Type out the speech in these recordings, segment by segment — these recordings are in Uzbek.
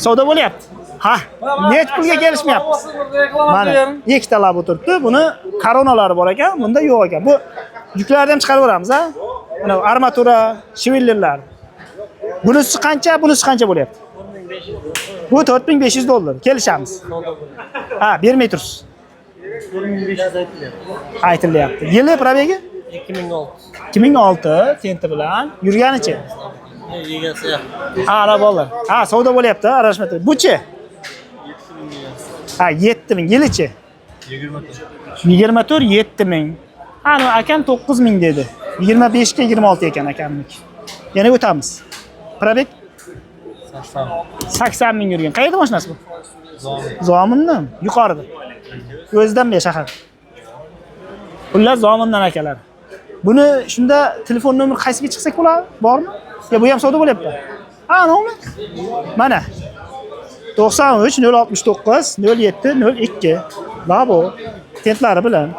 Savdo bo'lyapti. Ha, nechi pulga kelishmayapmiz? Mana ikkita Labo turibdi. Buni koronalari bor ekan, bunda yo'q ekan. Bu yuklarni ham chiqarib yuboramiz, ha? Mana armatura, швеллер lar. Bunisi qancha, bunisi qancha bo'lyapti? Bu 4500 dollar. Kelishamiz. Ha, bermay tursiz. 4500 aytilyapti. Aytilyapti. Yili пробег i? 2006. 2006 tenti bilan yurganichi. Egasi yaxshi. Ha, ana bolalar. Ha, savdo bo'lyapti, aralashma. Buchi? Ha, 7000 yilichi. 24 7000. Ha, ну akam 9000 dedi. 25 ga 26 ekan akamniki. Yana o'tamiz. Пробег 80. 80 ming yurgan. Qayerda mashinasi bu? Zomindan, yuqorida. O'zidan bu shahar. Xullas Zomindan akalar. Buni shunda telefon nomeri qaysiga chiqsak bo'ladi? Bormi? Ya bu ham savdo bo'lyapti. Ha, nomi? Mana. 93 069 07 02. Labo tentlari bilan.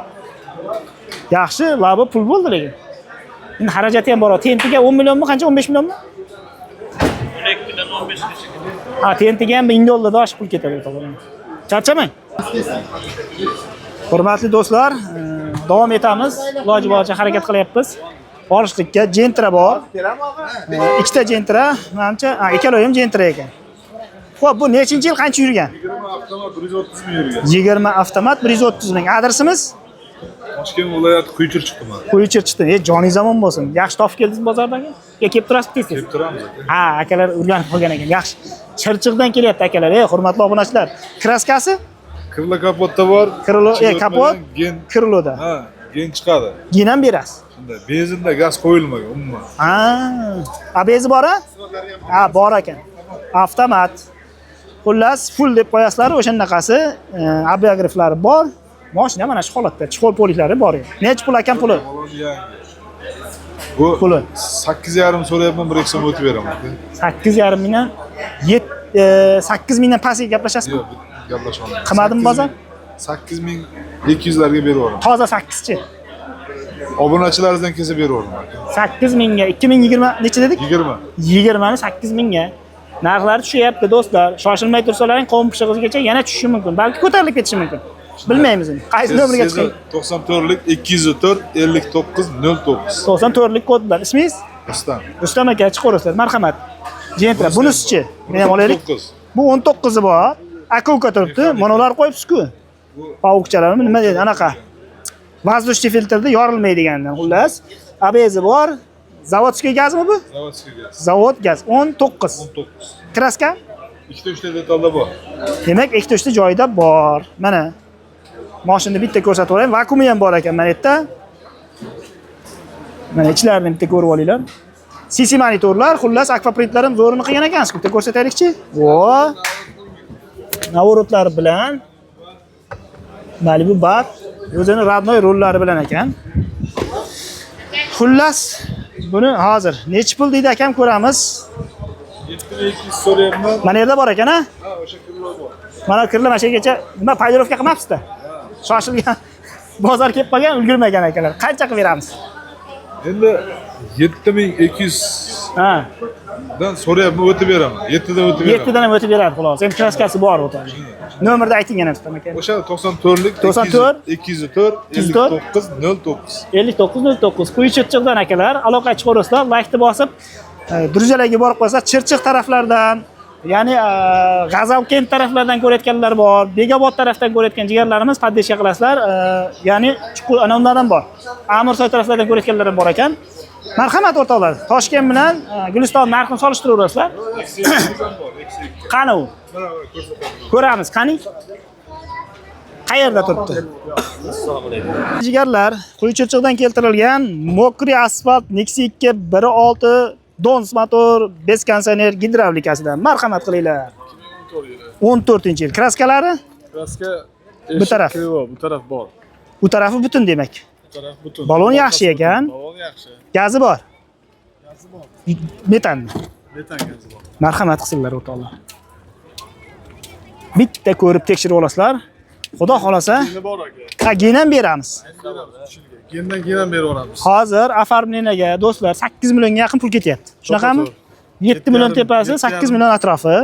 Yaxshi, Labo pul bo'ldi lekin. Endi xarajati ham bor. Tentiga 10 millionmi, qancha? 15 millionmi? 12'dan 15'gacha. Ha, tentiga ham 1000 dollardan oshiq pul ketadi o'rtoqlar. Charchamang. Hurmatli do'stlar, davom etamiz. Iloji boricha harakat qilyapmiz. Borishlikka Gentra bor. Ikkita Gentra, manimcha, ha, ikkalovi ham Gentra ekan. Xo'p, bu nechinchi yil, qancha yurgan? 20 avtomat 130 ming yurgan. 20 avtomat 130 ming. Adresimiz? Toshkent viloyati Quyichirchiq tumani. Quyichirchiqdan. E, joningiz omon bo'lsin. Yaxshi topib keldingiz bozordan? Yo, kelib turasiz tez-tez? Kelib turamiz aka. Ha, akalar o'rganib qolgan ekan. Yaxshi. Chirchiqdan kelyapti akalar. Ey, hurmatli obunachilar. Краска si? Крыло kapotda bor. Крыло, Ichiga kapot, o'tmagan, Gen, Крыло da. ha, gen chiqadi. Gen ham berasiz. Shunda benzinda gaz qo'yilmagan umuman. Ha, ABS bor a? Ha, bor ekan. Avtomat. Xullas, full deb qo'yasizlar, o'shanaqasi, abiograflari bor. Mashina mana shu holatda, чехол poliklari bor. Necha pul ekan puli? Balon yangi. Bu Puli. 8,5 so'rayapman, 1 so'm o'tib beraman aka. 8,5 mingdan 8 mingdan pastga gaplashasizmi? Yo'q, gaplasha olmayman. Qilmadimi bozor? 8200 larga berib yuboraman. Toza 8-chi. Obunachilaringizdan kelsa berib yuboraman aka. 8 mingga 2020 necha dedik? 20. 20 ni 8 mingga. Narxlari tushyapti do'stlar. Shoshilmay tursalaring qovun pishig'igacha yana tushishi mumkin. Balki ko'tarilib ketishi mumkin. Bilmaymiz endi. Qaysi nomerga chiqing? 94lik 204 59 09. 94lik kod bilan. Ismingiz? Rustam. Rustam aka, chiqaverasizlar. Marhamat. Gentra. Bunisichi? Men ham olaylik. 19. Bu 19 i bor. Aka turibdi. Mana ular qo'yibsiz-ku. Паук chalarmi nima deydi? Anaqa. Воздушный filtrda yorilmaydigandan xullas. ABS bor. Заводской gazmi bu? Заводской gaz. Zavod gaz 19. 19. Краска? Ikkita uchta detalda bor. Demak, ikkita uchta joyida bor. Mana. Mashinani bitta ko'rsatib yuboray. Vakuumi ham bor ekan mana yerda. Mana ichlarini bitta ko'rib olinglar. CC monitorlar, xullas akvaprintlar ham zo'rini qilgan ekansiz. Bitta ko'rsataylikchi. Vo. Наворот lar bilan Malibu bar o'zini родной rollari bilan ekan. Xullas, buni hozir nechi pul deydi akam ko'ramiz. 7200 so'rayapman. Mana yerda bor ekan, ha? Ha, o'sha крыло bor. Mana крыло mana shu yergacha nima полировка qilmabsiz-da. Shoshilgan bozor kelib qolgan, ulgurmagan akalar. Qancha qilib beramiz? Endi 7200 dan so'rayapman, o'tib beraman. 7 dan o'tib beraman. 7 dan ham o'tib beradi xulosa. Endi краска si bor o'tadi. Nomerni ayting yana Rustam aka. O'sha 94lik 94 204 204 59 09. 59 09 Quyi Chirchiqdan akalar aloqa chiqaverasizlar, laykni bosib, друзья larga borib qo'ysa, Chirchiq taraflardan, ya'ni G'azalkent taraflardan ko'rayotganlar bor, Bekobod tarafdan ko'rayotgan jigarlarimiz поддержка qilasizlar. Ya'ni chuqur ana undan ham bor. Amirsoy taraflardan ko'rayotganlar ham bor ekan. Marhamat o'rtoqlar, Toshkent bilan Guliston narxini solishtiraverasizlar. Qani u? Mana ko'rsataman. Ko'ramiz, qani? Qayerda turibdi? Jigarlar, Quyi Chirchiqdan keltirilgan Мокрый asfalt Nexia 2 1.6 Dons motor, без konditsioner gidravlikasidan. Marhamat qilinglar. 14-yil. Краска lari? Краска Bu taraf. Крыло, bu taraf bor. U tarafi butun demak. Bu taraf butun. Balon yaxshi ekan. Balon yaxshi. Gazi bor. Gazi bor. Metanmi? Metan gazi bor. Marhamat qilsinlar o'rtoqlar. Bitta ko'rib tekshirib olasizlar. Xudo xolasa, Geni bor aka. ha, gen ham beramiz. Gendan keyin ham berib yuboramiz. Hozir оформление ga do'stlar 8 millionga yaqin pul ketyapti. Shunaqami? To'g'ri. 7 million tepasi, 8 million atrofi.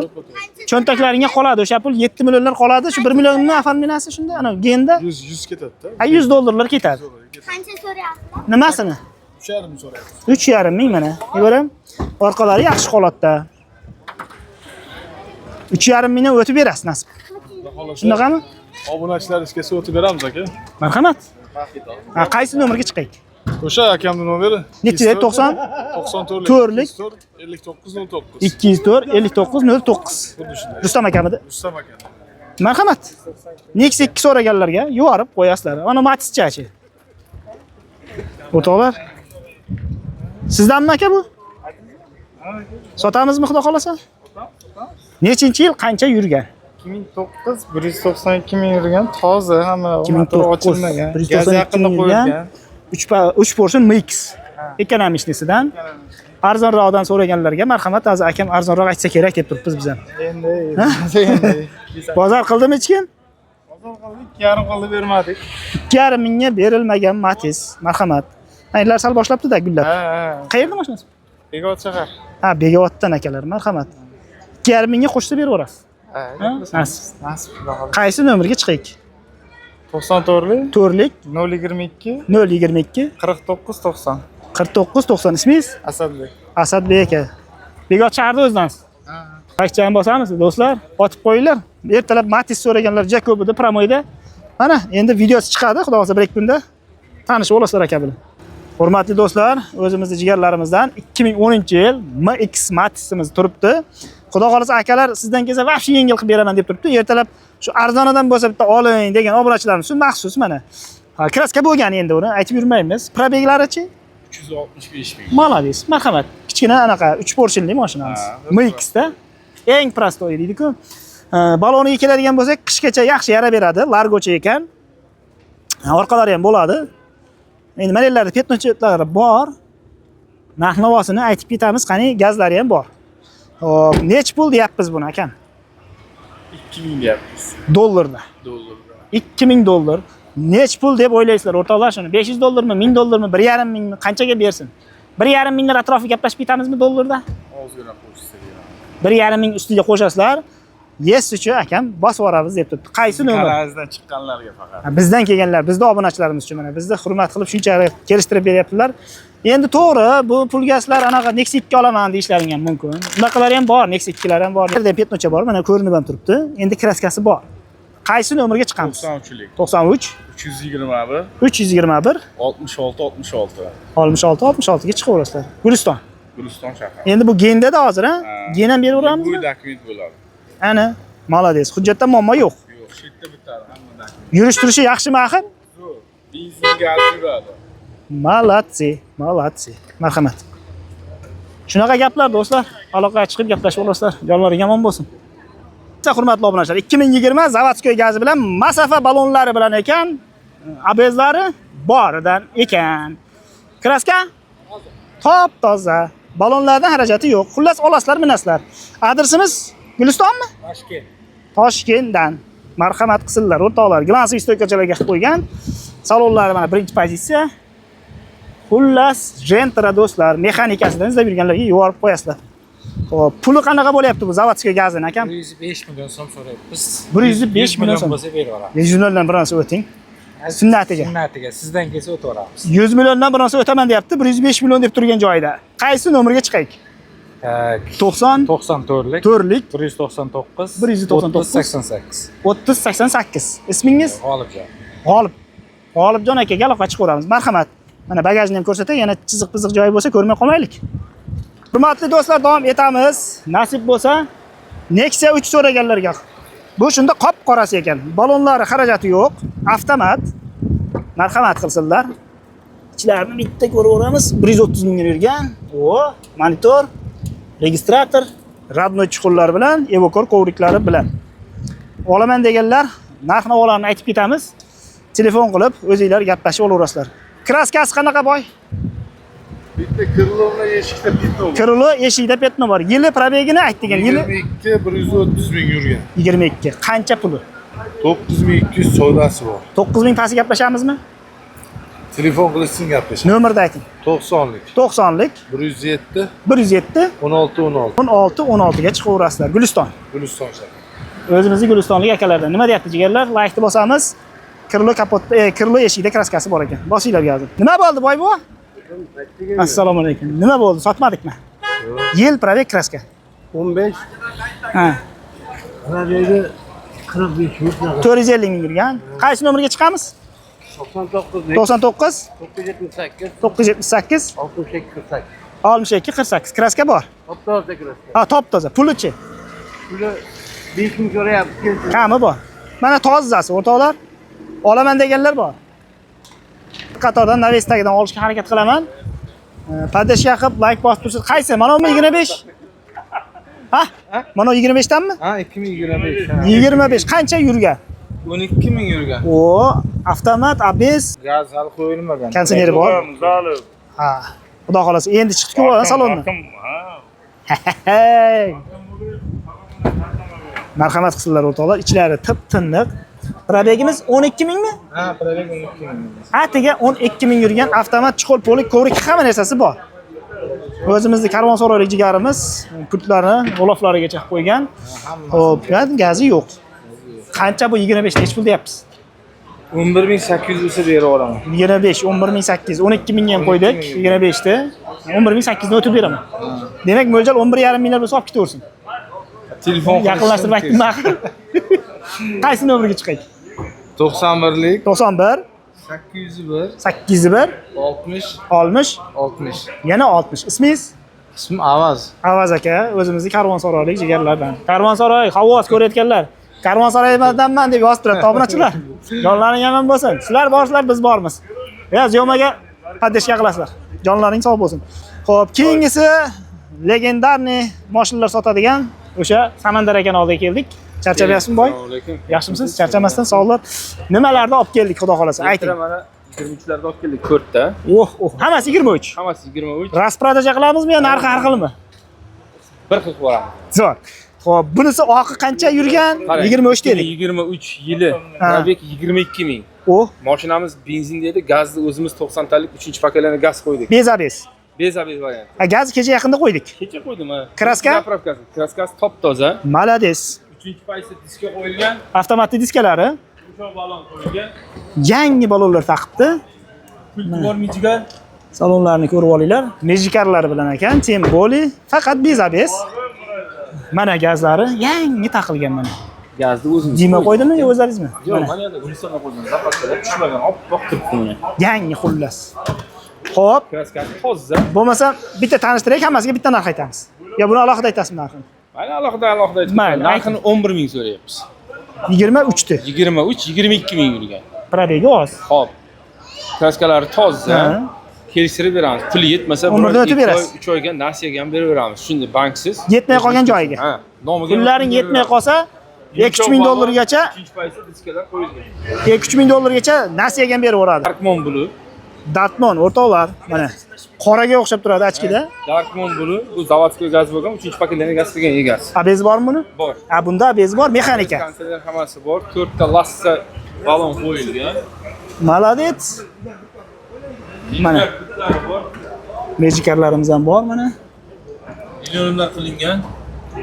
Cho'ntaklaringga qoladi o'sha pul, 7 millionlar qoladi. Shu 1 millionni оформления si shunda, ana genda 100 100 ketadi-da. ha 100 dollarlar ketadi. Qancha so'rayapsizlar? Nimasini? 3,5 so'rayapmiz. 3,5 ming mana. Ko'ram. Orqalari yaxshi holatda. 3,5 mingdan o'tib berasiz nasib. Shunaqami? Obunachilar kelsa o'tib beramiz aka. Marhamat. Ha, qaysi nomerga chiqaylik? O'sha akamning nomeri. Necha? 90 94 To'rtlik. 59 09. 204 59 09. Xuddi shunday. Rustam akamidi? Rustam aka. Marhamat. Nexia 2 so'raganlarga yuborib qo'yasizlar. Ana Matizchachi. O'rtoqlar. Sizdanmi aka bu? Sotamizmi xudo xolasa? Nechinchi yil, qancha yurgan? 2009 192 ming yurgan, toza, hamma motor 2009, ochilmagan, 192 gaz yaqinda ming yurgan. qo'yilgan. 3 portion MX. Экономичный sidan. Arzonroqdan so'raganlarga marhamat, hozir akam arzonroq aytsa kerak deb turibmiz biz ham. Endi endi Bozor qildimi hech kim? bozor qildik, 2,5 qilib bermadik. 2,5 mingga berilmagan Matiz. Marhamat. Aylar sal boshlabdi-da gullab. Ha, ha. Qayerda mashinasi? Bekobod shahar. Ha, Begovatdan akalar, marhamat. 2,5 mingga qo'shsa beraverasiz. Ha, Ha, nasib. Nasib xudo xohlasa. Qaysi nomerga chiqaylik? 94lik 4lik 022 022 49 90. 49 90 ismingiz? Asadbek. Asadbek aka. Begobod shaharda o'zidansiz. Laykchani bosamiz do'stlar, otib qo'yinglar. Ertalab Matiz so'raganlar juda ko'p edi прямой da. Mana endi videosi chiqadi, xudo xohlasa bir ikki kunda tanishib olasizlar aka bilan. Hurmatli do'stlar, o'zimizni jigarlarimizdan 2010-yil MX Matizimiz turibdi. Xudo xohlasa akalar sizdan kelsa вообще yengil qilib beraman deb turibdi. Ertalab shu arzonidan bo'lsa bitta oling degan obunachilarimiz shu maxsus mana. Ha, краска bo'lgan, endi uni aytib yurmaymiz. Пробег larichi? 365 ming. Молодец, marhamat. Kichkina anaqa 3 поршень li mashinamiz. MX da eng простой deydi-ku. Baloniga keladigan bo'lsak, qishgacha yaxshi yarab beradi, Largocha ekan. Ha, orqalari ham bo'ladi. Endi mana yerlarda пятно lari bor. Narx navosini aytib ketamiz, qani gazlari ham bor. Xo'p, nech pul deyapmiz buni akam? 2000 deyapmiz. Dollarda. Dollarda. 2000 dollar. Nech pul deb o'ylaysizlar o'rtoqlar shuni? 500 dollarmi, 1000 dollarmi, 1,5 mingmi? Qanchaga bersin? 1,5 minglar atrofi gaplashib ketamizmi dollarda? Ozgina qo'shsa beramiz. 1,5 ming ustiga qo'shasizlar. Yes uchun akam bosib yuboramiz deb turibdi. Qaysi nomer? Kanalingizdan chiqqanlarga faqat. Ha, bizdan kelganlar, bizni obunachilarimiz uchun mana bizni hurmat qilib shunchalik kelishtirib beryaptilar. Endi to'g'ri, bu pulga sizlar anaqa Nexia 2 olaman deyishlaring ham mumkin. Unaqalar ham bor, Nexia 2lar ham bor. Bu yerda пятно cha bor, mana ko'rinib ham turibdi. Endi краска si bor. Qaysi nomerga chiqamiz? 93lik 93 321 321 66 66. 66 66 ga chiqaverasizlar. Guliston. Guliston shahri. Endi bu genda-da hozir, ha? Gen ham beraveramizmi? Bu dokument bo'ladi. Ana, молодец. Hujjatda muammo yo'q. Yo'q, shu yerda bitadi hamma dokument. Yurish turishi yaxshimi axir? Zo'r. Benzin gaz yuradi. Молодцы, молодцы. Marhamat. Shunaqa gaplar do'stlar. Aloqaga chiqib gaplashib olasizlar. Jonlaring omon bo'lsin. Hurmatli obunachilar, 2020 заводской gazi bilan, masofa ballonlari bilan ekan, ABS lari boridan ekan. Краска top toza. Ballonlardan xarajati yo'q. Xullas olasizlar, minasizlar. Adresimiz Gulistonmi? Toshkent. Toshkentdan. Marhamat qilsinlar, o'rtoqlar. Глянцевый стойка chalarga qilib qo'ygan. Salonlari mana birinchi pozitsiya. Xullas, Gentra do'stlar, mexanikasidan izlab yurganlarga yuborib qo'yasizlar. Xo'p, puli qanaqa bo'lyapti bu заводской gazini akam? 105 million so'm so'rayapmiz. 105 million so'm. Bo'lsa berib yuboramiz. 100 milliondan bir narsa o'ting. Sunnatiga. Sunnatiga. Sizdan kelsa o'tib yuboramiz. 100 milliondan bir narsa o'taman deyapti, 105 million deb turgan joyida. Qaysi nomerga chiqaylik? Так. 90 94lik 4lik 199 199 88. 30 88. Ismingiz? G'olibjon. G'olib. G'olibjon akaga aloqa chiqaveramiz. Marhamat. Mana bagajni ham ko'rsatay, yana chiziq piziq joyi bo'lsa ko'rmay qolmaylik. Hurmatli do'stlar, davom etamiz. Nasib bo'lsa Nexia 3 so'raganlarga. Bu shunda qop qorasi ekan. Ballonlari xarajati yo'q, avtomat. Marhamat qilsinlar. Ichlarini bitta ko'raveramiz. 130 mingga yurgan. O, monitor, registrator, родной чехол lar bilan, evokor коврик lari bilan. Olaman deganlar narx navolarni aytib ketamiz. Telefon qilib o'zinglar gaplashib olaverasizlar. Краска si qanaqa boy? Bitta крыло bilan eshikda пятно bor. Крыло eshikda пятно bor. Yili пробег ini ayt degan. Yili 22 130 ming yurgan. 22. Qancha puli? 9200 savdosi bor. 9000 pastga gaplashamizmi? Telefon qilishsin, gaplashamiz. Nomerni ayting. 90lik 90lik 107 107 16 16. 16 16 ga chiqaverasizlar. Guliston. Guliston shahri. O'zimizni Gulistonlik akalardan. Nima deyapti jigarlar? Laykni bosamiz. Крыло kapot, крыло eshigida краска si bor ekan. Bosinglar gazni. Nima bo'ldi, boy buva? Assalomu alaykum. Nima bo'ldi? Sotmadikmi? Yil, пробег, краска. 15. Ha. Пробег i 45 ming. 450 ming yurgan. Qaysi nomerga chiqamiz? 99. 99 978. 978 62 48. 62 48. Краска bor. Top toza краска. Ha, top toza. Pulichi? Puli 5 ming so'rayapti, kelsin. Kami bor. Mana tozasi, o'rtoqlar. Olaman deganlar bor. Bir qatordan навес tagidan olishga harakat qilaman. Поддержка qilib, layk bosib tursiz. Qaysi? Mana bu 25? Ha? Mana 25 danmi? Ha, 2025. 25 qancha yurgan? 12 ming yurgan. O, avtomat, ABS, Gaz hali qo'yilmagan. konditsioneri bor. Ha. Xudo xolasa, endi chiqdi-ku salondan. Hey. Marhamat qilsinlar o'rtoqlar, ichlari tip-tiniq. Пробег imiz 12 mingmi? Ha, пробег 12 ming. Atiga 12 ming yurgan avtomat, чехол, полик, коврик, hamma narsasi bor. O'zimizni karvonsaroylik jigarimiz pultlarni g'iloflarigacha qilib qo'ygan. Xo'p, gazi yo'q. Qancha bu 25 nechi pul deyapmiz? 11 800 bo'lsa berib yuboraman. 25 11 800, 12 mingga ham qo'ydik 25 ta. 11 800 ni o'tib beraman. Demak, mo'ljal 11,5 minglar bo'lsa olib ketaversin. Telefon. Yaqinlashtirib aytdim axir. Qaysi nomerga chiqay? 91lik 91 801 801 60 60 60. Yana 60. Ismingiz? Ismim Avaz. Avaz aka, o'zimizni karvonsaroylik jigarlardan. Karvonsaroy, havoz ko'rayotganlar. Karvonsaroydanman deb yozib turadi obunachilar. Jonlaring yomon bo'lsin. Sizlar borsizlar, biz bormiz. Ya зёма ga поддержка qilasizlar. Jonlaring sog' bo'lsin. Xo'p, keyingisi легендарный mashinalar sotadigan o'sha Samandar akani oldiga keldik. Charchamayapsizmi, boy? Assalomu alaykum. Yaxshimisiz? Charchamasdan sog'lar. Nimalarni olib keldik, xudo xolasa, ayting. Mana 23larda olib keldik to'rtta. Oh, oh, hammasi 23. Hammasi 23. Распродажа qilamizmi yo narxi har xilmi? Bir xil qilib yuboramiz. Zo'r. Xo'p, bunisi oqi qancha yurgan? Qarang, 23 dedik. 2023 yili. Ha. Пробег 22 ming. Oh, Mashinamiz benzin dedi, gazni o'zimiz 90 talik 3-поколение gaz qo'ydik. Без ABS. Без ABS variant. Ha, gaz kecha yaqinda qo'ydik. Kecha qo'ydim ha. Краска? Заправка si. Краска si top toza. Молодец. 3-paysi diska qo'yilgan. Avtomatli diskalari, Yumshoq balon qo'yilgan. Yangi balonlar taqibdi. Pulti bor, mijiga. Salonlarni ko'rib olinglar. Mejikarlari bilan ekan, тем более, faqat без ABS. Mana gazlari yangi taqilgan mana. Gazni o'zimiz. Dima qo'ydimi yo o'zlaringizmi? Yo'q, Mana. mana yerda Gulistonda qo'ydim. Заправка da tushmagan, oppoq turibdi mana. Yangi xullas. Xo'p, Краска si toza. Bo'lmasa bitta tanishtiraylik, hammasiga bitta narx aytamiz. Yo buni alohida aytasizmi narxini? Mayli, alohida alohida aytib. Mayli. Narxini 11 ming so'rayapmiz. 23 ti. 23, 22 ming yurgan. Пробег i oz. Xo'p. Краска lari toza. Ha. Kelishtirib beramiz. Puli yetmasa, 11 da o'tib bir oy, berasiz. 3 oyga nasiyaga ham beraveramiz. Shunday banksiz. Yetmay qolgan joyiga. Ha, nomiga. Pullaring yetmay qolsa, 2-3 ming dollargacha, Uchinchi paysi diskalar qo'yilgan. 2-3 ming dollargacha nasiyaga ham berib yuboradi. Darkmon Blue. Dartmon o'rtoqlar, mana qoraga o'xshab turadi ochkida. Darkmon Blue bu заводской gaz bo'lgan, 3-поколение gaz qilgan egasi. ABS bormi buni? Bor. Ha, bunda ABS bor, mexanika. Konditsioner hammasi bor. To'rtta lassa balon qo'yilgan. Молодец. Mana Pultlari bor. mejikarlarimiz ham bor mana. Millionlar qilingan.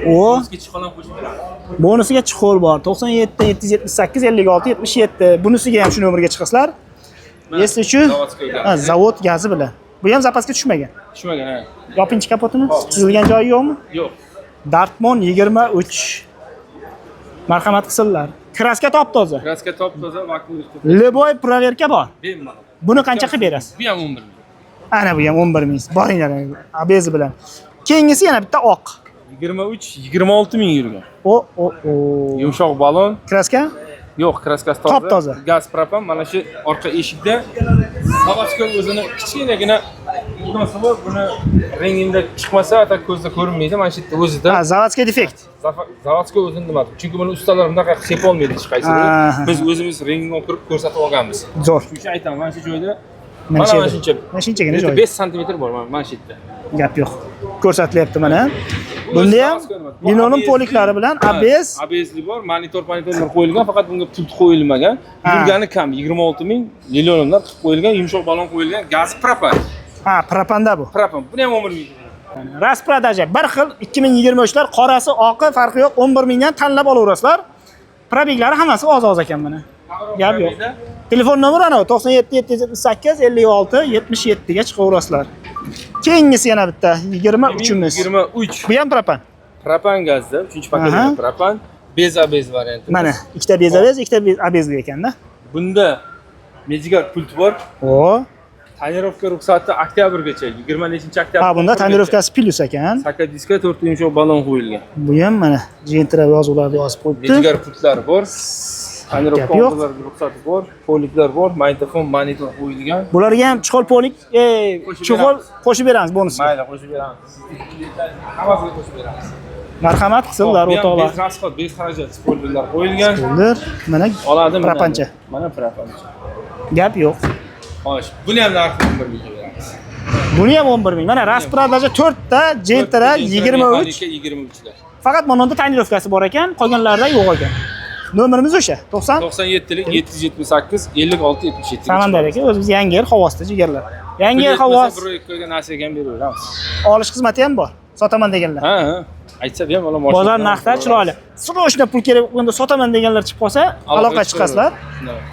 O, Bizga чехол ham qo'shib beramiz. Bonusiga чехол bor. 97 778 56 77. Bunisiga ham shu nomerga chiqasizlar. Если shu Заводской gaz. ha, zavod gazi bilan. Bu ham запас ga tushmagan. Tushmagan, ha. Yopinchi kapotini chizilgan joyi yo'qmi? Yo'q. Dartmon 23. Marhamat qilsinlar. Краска top toza. Краска top toza, vakuum. Любой проверка bor. Bemalol. Buni qancha qilib berasiz? Bu ham 11 ming. Ana bu ham 11 ming. Boringlar ABS bilan. Keyingisi yana bitta oq. 23, 26 ming yurgan. O, o, o. Yumshoq balon. Краска? Yo'q, краска si toza. Top toza. Gaz propan mana shu orqa eshikda заводской o'zini kichkinagina ikkosi bor. Buni rengida chiqmasa, ata ko'zda ko'rinmaydi. Mana shu yerda o'zida Ha, заводской defekt. Заводской o'zini nima? Chunki buni ustalar bunaqa qilib sepa olmaydi hech qaysini. Aha. Biz o'zimiz rengini olib turib ko'rsatib olganmiz. Zo'r. Shuning uchun aytaman, mana shu joyda Mana mana shu mana yerda. shuncha. Mana shunchagina joy. 5 santimetr bor mana shu yerda. Gap yo'q. Ko'rsatilyapti mana. Bunda ham linoleum poliklari bilan ABS. ABSli bor, monitorlar qo'yilgan, faqat bunga pult qo'yilmagan. Yurgani kam, 26 ming linoleumlar qilib qo'yilgan, yumshoq balon qo'yilgan, gaz propan. Ha, propanda bu. Propan. Buni ham 11 ming. Распродажа bir xil 2023lar qorasi, oqi farqi yo'q, 11 mingdan tanlab olaverasizlar. Пробег lari hammasi oz-oz ekan mana. Gap yo'q. Telefon nomeri ana 97 778 56 77 ga chiqaverasizlar. Keyingisi yana bitta 23imiz. 23. Bu ham propan. Propan gazda, 3-paketda propan, без ABS varianti. Mana ikkita без ABS, ikkita ABSli ekanda. Bunda Medigar pult bor. O. Tonirovka ruxsati oktyabrgacha, 25 oktyabr. Ha, bunda tonirovkasi plus ekan. Saka diska 4 yumshoq balon qo'yilgan. Bu ham mana Gentra yozuvlarni yozib qo'yibdi. Medigar pultlari bor. Tonirovka Gap yo'q. oldilariga ruxsati bor, poliklar bor, magnitofon, monitor qo'yilgan. Bularga ham chexol polik, Qo'shib chexol beramiz. qo'shib beramiz bonusga. Mayli, qo'shib beramiz. Hammasiga qo'shib beramiz. Marhamat qilsinlar Bu ham o'rtoqlar. Без расход, без xarajat spoilerlar qo'yilgan. Spoiler, mana Oladi propancha. Mana propancha. Gap yo'q. Xo'sh, buni ham narxi 11 mingga beramiz. Buni ham 11 ming. Mana распродажа 4 ta Gentra 23. 23lar. Faqat mana unda tonirovkasi bor ekan, qolganlarida yo'q ekan. Nomerimiz o'sha 90 97lik 778 56 77. Samandar aka, o'zimiz yangi yer havosida jigarlar. Yangi yer havosi bir ikkiga nasiyaga ham beraveramiz. Olish xizmati ham bor. Sotaman deganlar. Ha, ha. Aytsa bemalol mashina. Bozor narxlari chiroyli. Срочно pul kerak bo'lganda sotaman deganlar chiqib qolsa, aloqa chiqasizlar.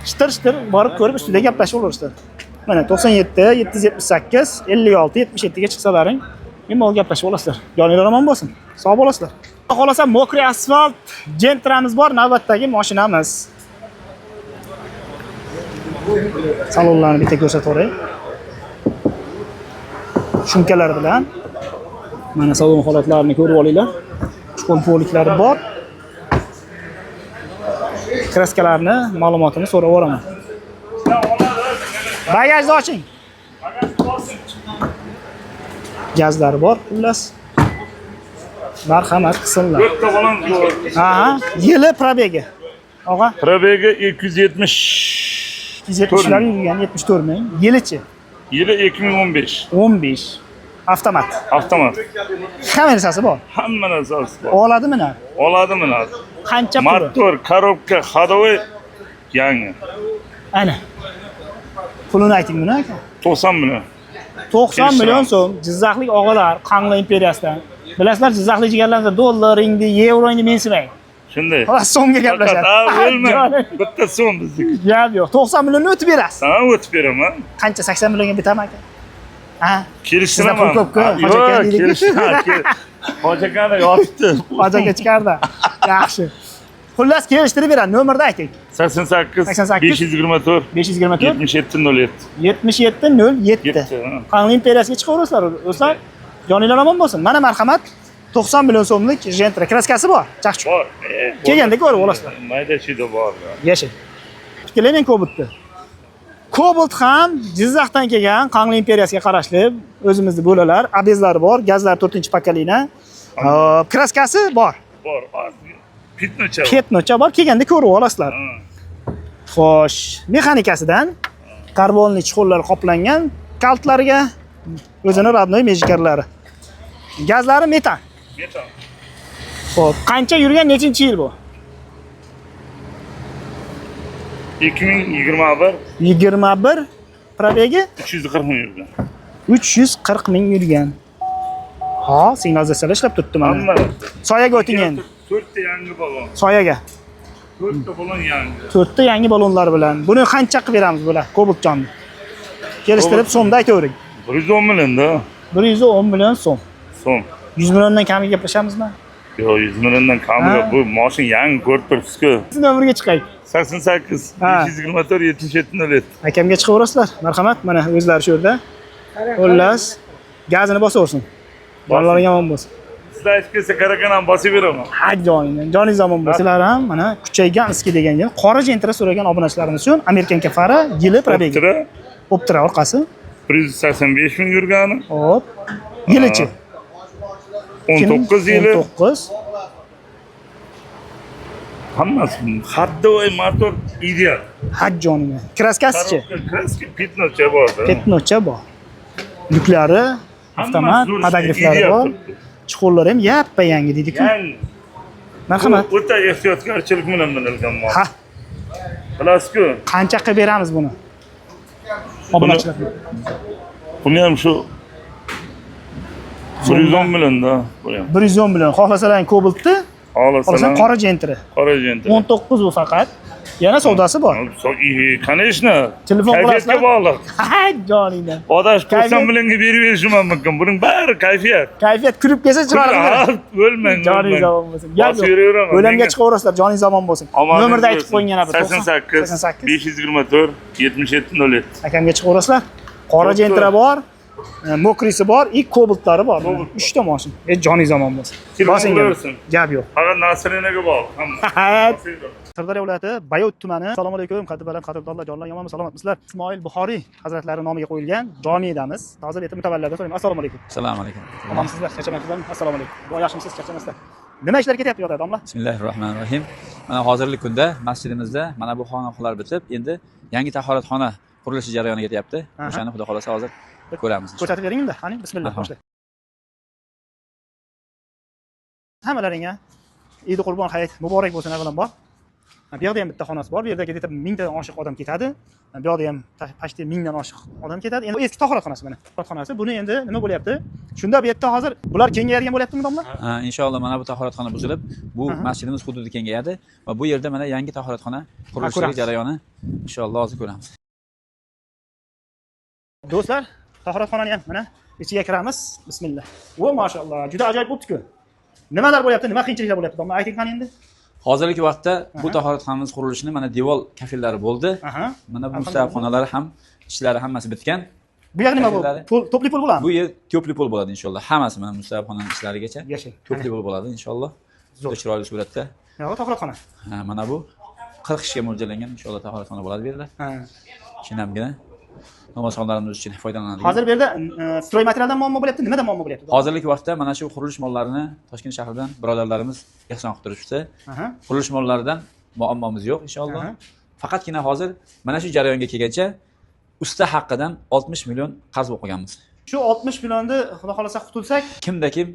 Shitir-shitir borib ko'rib ustida gaplashib olaverasizlar. Mana 97 778 56 77 ga chiqsalaring, bemalol gaplashib olasizlar. Joninglar omon bo'lsin. Sog' bo'lasizlar. Xudo xohlasa мокрый asfalt Gentramiz bor, navbatdagi mashinamiz. Salonlarni bitta ko'rsatib yuboray. Shumkalar bilan mana salon holatlarini ko'rib olinglar. Chuqur poliklari bor. Kraskalarni ma'lumotini so'rab yuboraman. Bagajni oching. Gazlari bor, xullas. Marhamat qilsinlar. To'rtta balon bor. Aha, yili пробег i. Og'a, Пробег i 270. 270 lar yurgan, 74 ming. Yilichi Yili 2015. 15. Avtomat. Avtomat. Hamma narsasi bor. Hamma narsasi bor. Oladimi nar? Oladimi nar? Qancha puli? Motor, коробка, ходовой yangi. Ana. Pulini ayting buni aka. 90 million. 90 million so'm Jizzaxlik og'alar Qangli imperiyasidan. Bilasizlar, Jizzaxlik jigarlarimiz dollar indi, yevro indi mensimang. Shunday. Xolos so'mga gaplashadi. Faqat o'lma. Bitta so'm bizniki. Gap yo'q. 90 millionni o'tib berasiz. Ha, o'tib beraman. Qancha 80 millionga bitami aka? Ha? Kelishtiraman. Sizda pul ko'p-ku, Yo'q, Hoji aka deydi-ku. kelishtiraman. Hoji akani yotibdi. Hoji aka chiqardi. Yaxshi. Xullas kelishtirib beradi. Nomerni ayting. 88 88 524 524 77 07. 77 07. Yetti, ha. Qangli imperiyasiga chiqaverasizlar do'stlar. Joninglar omon bo'lsin. Mana marhamat. 90 million so'mlik Gentra kraskasi bor. Chaqchuk. Bor. Kelganda ko'rib olasizlar. Mayda chuyda bor. Yashang. Keling Cobaltni. Cobalt ham Jizzaxdan kelgan, Qangli imperiyasiga qarashli o'zimizni bo'lalar, ABSlari bor, gazlar 4-поколение. Hop, kraskasi bor. Bor. Az пятно cha. Пятно cha bor, kelganda ko'rib olasizlar. Xo'sh, mexanikasidan karbonli чехол lar qoplangan kaltlarga o'zini родной mejikarlari. Gazlari metan. Metan. Xo'p, qancha yurgan, nechinchi yil bu? 2021 21 пробег i 340 ming yurgan. 340 ming yurgan. Ha, signalizatsiyalar ishlab turibdi mana. Hamma. Soyaga o'ting endi. To'rtta yangi balon. Soyaga. To'rtta balon yangi. To'rtta yangi balonlar bilan. Buni qancha qilib beramiz bular? Cobaltjonni. Kelishtirib so'mda aytavering. 110 millionda 110 million so'm. so'm. 100 milliondan kamiga gaplashamizmi? Yo'q, 100 milliondan kami yo'q. Bu mashina yangi ko'rib turibsiz-ku. Nomerga chiqay. 88 Ha. 524 77 07. Akamga chiqaverasizlar. Marhamat, mana o'zlari shu yerda. Xullas, gazini bosaversin. Bolalarga omon bo'lsin. Sizlar aytib kelsa karakan ham bosib beraman. Ha, joningdan, joningiz omon bo'lsin. Sizlar ham mana kuchaygan iski degan yer, qora Gentra so'ragan obunachilarimiz uchun Amerikanka fara yili пробег i. Optra Optra orqasi. 185 ming yurgani. Hop. Yilichi. 19 yili. 19. Hammasi ходовой motor ideal. Ha, joningdan. Kraskasichi? Коробка, краска, пятно cha bor. Пятно cha bor. Lyuklari Avtomat, zo'r подогрев lari ishlaydi, bor. ideal turibdi. Чехол lari ham yappa yangi deydi-ku. Yangi. Marhamat. Bu o'ta ehtiyotkorchilik bilan minilgan mol. Ha, Bilasizku, qancha qilib beramiz buni? Obunachilar. buni ham shu 110 million-da, bu ham. 110 million. Xohlasalaring Cobaltni, xohlasan Xohlasalar qora Gentra. qora Gentra. 19 bu faqat. Yana savdosi bor. Конечно. Telefon Kayfiyatga qilasizlar? bog'liq. Ha, joningdan. Odash 90 Kayfiyat- millionga berib berishim ham mumkin. Buning bari kayfiyat. Kayfiyat kulib kelsa chiroyli. Ha, O'lmang, Joningiz o'lmang. omon bo'lsin. Gap Bosib yo'q. yuraveraman. O'lamga Menga chiqaverasizlar, joningiz omon bo'lsin. omadingiz Nomerni aytib bo'lsin. qo'ying yana bir. 88 88 524 77 07. Akamga chiqaverasizlar. Qora To'ppa. Gentra bor, мокрый si bor, и Cobaltlari bor. Cobalt. 3 ta mashina. E joningiz omon bo'lsin. Telefon Bosing. qilaversin. Gap yo'q. Faqat Nasrinaga bog'liq hamma. Ha, Sirdaryo viloyati Bayot tumani. Assalomu alaykum, qadri baland qadrdonlar, jonlar yomonmi, salomatmisizlar? Ismoil Buxoriy hazratlari nomiga qo'yilgan jomidamiz. Hozir bu yerda mutavallilardan so'rayman. Assalomu alaykum. Assalomu alaykum. Omonmisizlar, charchamayapsizlarmi? Assalomu alaykum. Bu yaxshimisiz, charchamasizlar. Nima ishlar ketyapti bu yerda, domla? Bismillahirrohmanirrohim. Mana hozirgi kunda masjidimizda mana bu xonaqolar bitib, endi yangi tahoratxona qurilishi jarayoni ketyapti. Aha. O'shani xudo xolasa hozir ko'ramiz. Ko'rsatib bering unda. Qani, bismillah, Marhamat. boshla. Hammalaringga Eid Qurbon hayit muborak bo'lsin avvalambor. Bu yoqda ham bitta xonasi bor. Bu yerda где-то 1000 dan oshiq odam ketadi. Bu yoqda ham почти 1000 dan oshiq odam ketadi. Endi eski tahoratxonasi mana. Tahoratxonasi. Buni endi nima bo'lyapti? Shunda bu yerda hozir bular kengayadigan bo'lyaptimi, domla? Ha, inshaalloh mana bu tahoratxona buzilib, bu Aha. masjidimiz hududi kengayadi va bu yerda mana yangi tahoratxona qurilishi ko'ramiz. jarayoni inshaalloh hozir ko'ramiz. Do'stlar, tahoratxonani ham mana ichiga kiramiz. Bismillah. Vo, mashalloh, juda ajoyib bo'pti-ku. Nimalar bo'lyapti? Nima qiyinchiliklar bo'lyapti? Domla, ayting qani endi. Hozirgi vaqtda bu Aha. tahoratxonamiz qurilishini mana devor kafellari bo'ldi. Aha. Mana bu Alhamdulillah. mustahabxonalari ham ishlari hammasi bitgan. Bu yoq nima bu? Kafellari. Pol, тёплый pol bo'ladimi? Bu yer тёплый pol bo'ladi inshaalloh. Hammasi mana mustahabxonaning ishlarigacha Yashang. тёплый pol bo'ladi inshaalloh. Zo'r. Juda chiroyli suratda. Yo'q, tahoratxona. Ha, mana bu 40 kishiga mo'ljallangan inshaalloh tahoratxona bo'ladi bu yerda. Ha. Shinamgina namozxonlarimiz uchun foydalanadigan. Hozir bu yerda стройматериал dan muammo bo'lyapti, nimadan muammo bo'lyapti? Hozirgi vaqtda mana shu qurilish mollarini Toshkent shahridan birodarlarimiz ehson qilib turishdi. Aha. Qurilish mollaridan muammomiz yo'q inshaalloh. Aha. Faqatgina hozir mana shu jarayonga kelgancha usta haqidan 60 million qarz bo'lib qolganmiz. Shu 60 millionni xudo xolasa qutulsak, Kimda kim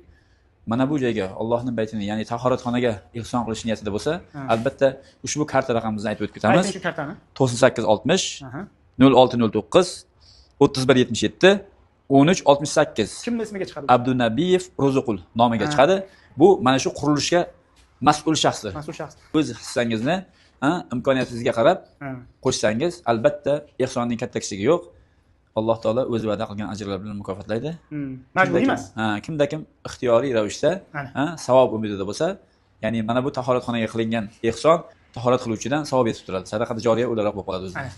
mana bu joyga Allohning baytini, ya'ni tahoratxonaga ehson qilish niyatida bo'lsa, Ha. albatta ushbu karta raqamimizni aytib o'tib ketamiz. ayting shu kartani. 9860 Aha. 0609 3177 1368 Kimning ismiga chiqadi? Abdunabiyev Ro'ziqul nomiga Ha. chiqadi. Bu mana shu qurilishga mas'ul shaxsdir. Mas'ul shaxs. O'z hissangizni imkoniyatingizga qarab Ha. qo'shsangiz, albatta ehsonning katta kichigi yo'q. Alloh taolo o'zi va'da qilgan ajrlar bilan mukofotlaydi. Majburiy emas. Ha, kimda kim ixtiyoriy ravishda Ana. savob umidida bo'lsa, ya'ni mana bu tahoratxonaga qilingan ehson tahorat qiluvchidan savob yetib turadi. Sadaqada joriya o'laroq bo'lib qoladi o'zi. Ana.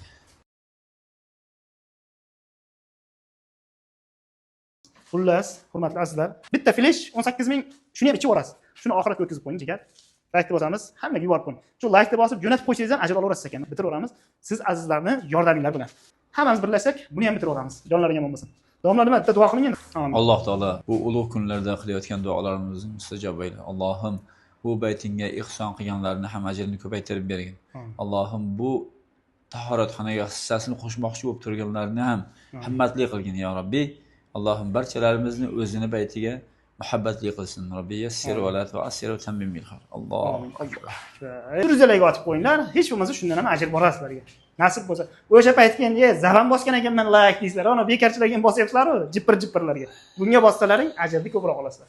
Xullas, hurmatli azizlar, bitta flesh 18 ming, shuni ham ichib yuborasiz. Shuni oxiratga o'tkazib qo'ying, jigar. Laykni bosamiz, hammaga yuborib qo'ying. Shu laykni bosib jo'natib qo'ysangiz ham ajr olaverasiz ekan. Bitiraveramiz. Siz azizlarni yordaminglar bilan. Hammamiz birlashsak, buni ham bitiraveramiz. Jonlaring omon bo'lsin. Domla nima, bitta duo qiling endi. Amin. Alloh taolo bu ulug' kunlarda qilayotgan duolarimizni mustajob ayla. Allohim bu baytingga ehson qilganlarni ham ajrini ko'paytirib bergin. Amin. Allohim bu tahoratxonaga hissasini qo'shmoqchi bo'lib turganlarni ham himmatli qilgin ya Rabbi. Allohim barchalarimizni o'zini baytiga muhabbatli qilsin. Rabbi yassir va la tu'assir va tammim bil xayr. Alloh. Ruzalarga otib qo'yinglar. Hech bo'lmasa shundan ham ajr boradi sizlarga. Nasib bo'lsa. O'sha paytga endi zaban bosgan ekanman like deysizlar. Ana bekorchilarga ham bosyapsizlar-ku, jipir-jipirlarga. Bunga bossalaring ajrni ko'proq olasizlar.